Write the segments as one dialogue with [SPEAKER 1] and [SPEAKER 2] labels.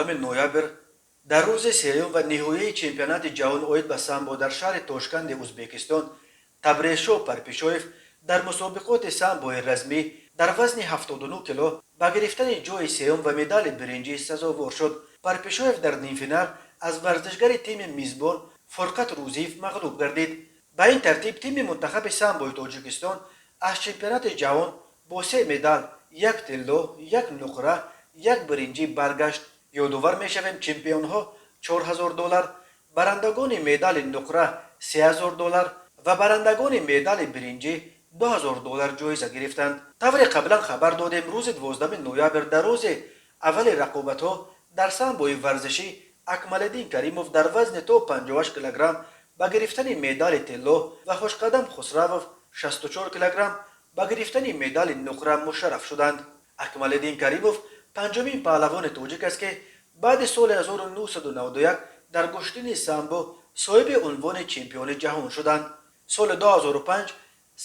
[SPEAKER 1] 11 ноябр дар рӯзи сеюм ва ниҳояи чемпионати ҷаҳон оид ба самбо дар шаҳри Тошканди Узбекистон Табрезшо Парпишоев дар мусобиқоти самбои размӣ дар вазни 79 кило ба гирифтани ҷои сеюм ва медали биринҷӣ сазовор шуд. Парпишоев дар нимфинал аз варзишгари тими мизбон Фурқат Рӯзиев мағлуб гардид. Ба ин тартиб тими мунтахаби самбои Тоҷикистон аз чемпионати ҷаҳон бо се медал: як тилло, як нуқра, як биринҷӣ баргашт. Ёдовар мешавем, чемпионҳо 4000 доллар, барандагони медали нуқра 3000 доллар ва барандагони медали биринҷӣ 2000 доллар ҷоиза гирифтанд. Тавре қаблан хабар додем, рӯзи 12 ноябр дар рӯзи аввали рақобатҳо дар самбои варзишӣ Акмалиддин Каримов дар вазни то 58 килограмм ба гирифтани медали тилло ва Хушқадам Хусравов 64 килограмм ба гирифтани медали нуқра мушарраф шуданд. Акмалиддин Каримов панҷумин паҳлавони тоҷик аст, ки баъди соли 1991 дар гӯштини самбо соҳиби унвони чемпиони ҷаҳон шуданд. Соли 2005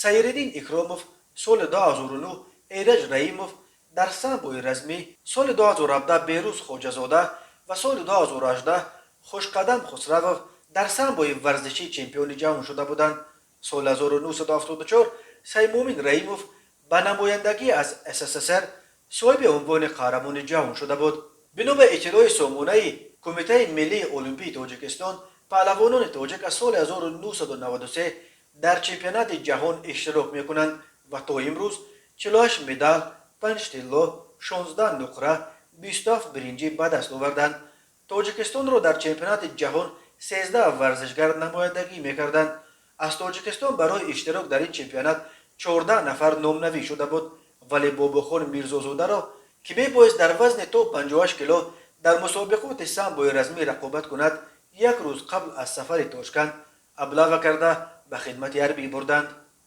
[SPEAKER 1] Сайриддин Икромов, соли 2009 Эраҷ Раимов дар самбои размӣ, соли 2017 Берӯз Хоҷазода ва соли 2018 Хушқадам Хусравов дар самбои варзишӣ чемпиони ҷаҳон шуда буданд. Соли 1974 Саймумин Раимов ба намояндагӣ аз СССР соҳиби унвони қаҳрамони ҷаҳон шуда буд. Бино ба иттилои сомонаи Кумитаи миллии олимпии Тоҷикистон, паҳлавонони тоҷик аз соли 1993 дар чемпионати ҷаҳон иштирок мекунанд ва то имрӯз 48 медал: 5 тилло, 16 нуқра, 27 биринҷӣ ба даст оварданд. Тоҷикистонро дар чемпионати ҷаҳон 13 варзишгар намояндагӣ мекарданд. Аз Тоҷикистон барои иштирок дар ин чемпионат 14 нафар номнавис шуда буд, вале Бобохон Мирзозодаро, ки мебоист дар вазни то 58 кило дар мусобиқоти самбои размӣ рақобат кунад, як рӯз қабл аз сафари Тошканд облава карда ба хидмати ҳарбӣ бурданд.